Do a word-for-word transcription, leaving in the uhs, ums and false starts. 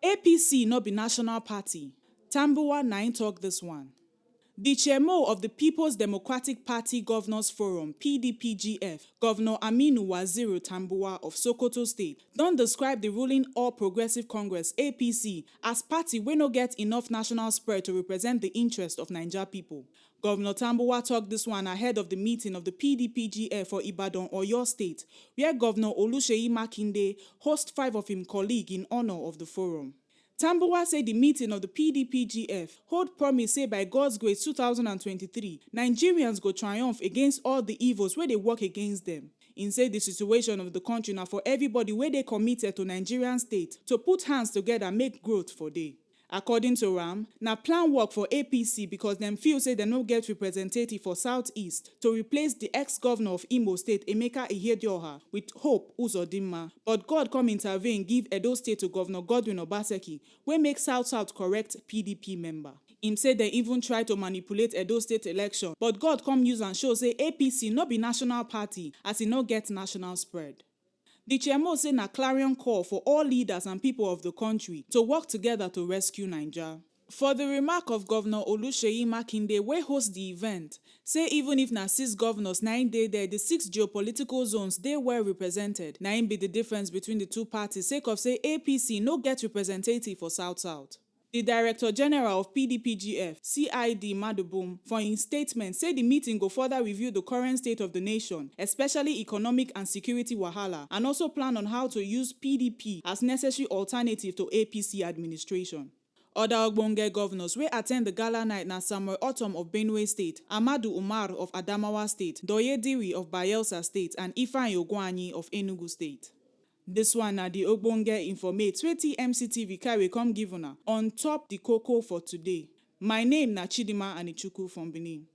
A P C no be national party. Tambuwa na im talk this one. The chairmo of the People's Democratic Party Governors Forum, P D P G F, Governor Aminu Waziri Tambuwa of Sokoto State, don describe the ruling All Progressive Congress, A P C, as party wey no get enough national spread to represent the interest of Naija people. Governor Tambuwa talk this one ahead of the meeting of the P D P G F for Ibadan, Oyo State, where Governor Oluseyi Makinde host five of him colleague in honor of the forum. Tambuwa say the meeting of the P D P G F hold promise say by God's grace two thousand and twenty-three, Nigerians go triumph against all the evils wey dey work against them. Im say the situation of the country na for everybody wey dey committed to Nigerian state to put hands together make growth for dey. According to am, na plan work for A P C because dem feel say dem no get representative for Southeast to replace the ex-governor of Imo State, Emeka Ihedioha, with Hope Uzodinma. But God come intervene, give Edo State to Governor Godwin Obaseki, wey make South South correct P D P member. Im say dem even try to manipulate Edo State election, but God come use am show say A P C no be national party as e no get national spread. The chairmo say na clarion call for all leaders and people of the country to work together to rescue Naija. For the remark of Governor Oluseyi Makinde, wey host the event, say even if na six governors na im dey there, the six geopolitical zones dey well represented. Na im be the difference between the two parties, sake of say A P C no get representative for South South. The Director General of P D P G F, C I D Madubum, for im statement, say the meeting go further review the current state of the nation, especially economic and security wahala, and also plan on how to use P D P as necessary alternative to A P C administration. Other ogbonge governors wey attend the gala night na Samuel Ortom of Benue State, Ahmadu Umar of Adamawa State, Doye Diri of Bayelsa State, and Ifeanyi Ugwuanyi of Enugu State. This one na the ogbonge informate wey T M C T V carry come give una on top the koko for today. My name na Chidima Anichukwu from Benin.